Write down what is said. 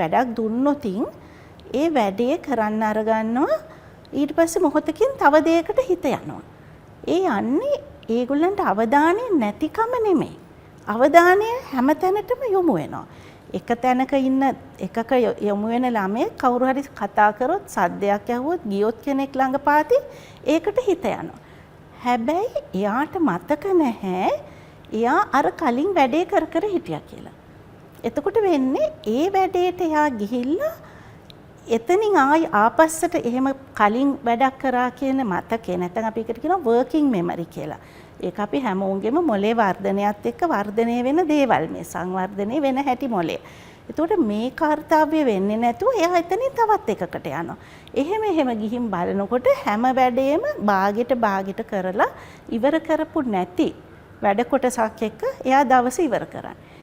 වැඩක් දුන්නොතින් ඒ වැඩේ කරන්න අරගන්නවා. ඊට පස්සේ මොහොතකින් තව දෙයකට හිත යනවා. ඒ යන්නේ ඒගොල්ලන්ට අවධානය නැතිකම නෙමෙයි. අවධානය හැම තැනටම යොමු වෙනවා. එක තැනක ඉන්න එකක යොමු වෙන ළමයෙක් කවුරු හරි කතා කරොත්, සද්දයක් ඇහුවොත්, ගියොත් කෙනෙක් ළඟ පාති ඒකට හිත යනවා. හැබැයි එයාට මතක නැහැ එයා අර කලින් වැඩේ කර කර හිටියා කියලා. එතකොට වෙන්නේ ඒ වැඩේට එයා ගිහිල්ලා එතනින් ආයි ආපස්සට එහෙම කලින් වැඩක් කරා කියන මතකේ, නැත්නම් අපි ඒකට කියනවා වර්කින් මෙමරි කියලා. ඒක අපි හැමෝගෙම මොලේ වර්ධනයත් එක්ක වර්ධනය වෙන දේවල්, මේ සංවර්ධනය වෙන හැටි මොලේ. එතකොට මේ කාර්යය වෙන්නේ නැතුව එයා එතනින් තවත් එකකට යනවා. එහෙම එහෙම ගිහින් බලනකොට හැම වැඩේම බාගෙට බාගෙට කරලා ඉවර කරපු නැති වැඩ කොටසක් එක්ක එයා දවස ඉවර කරන්නේ.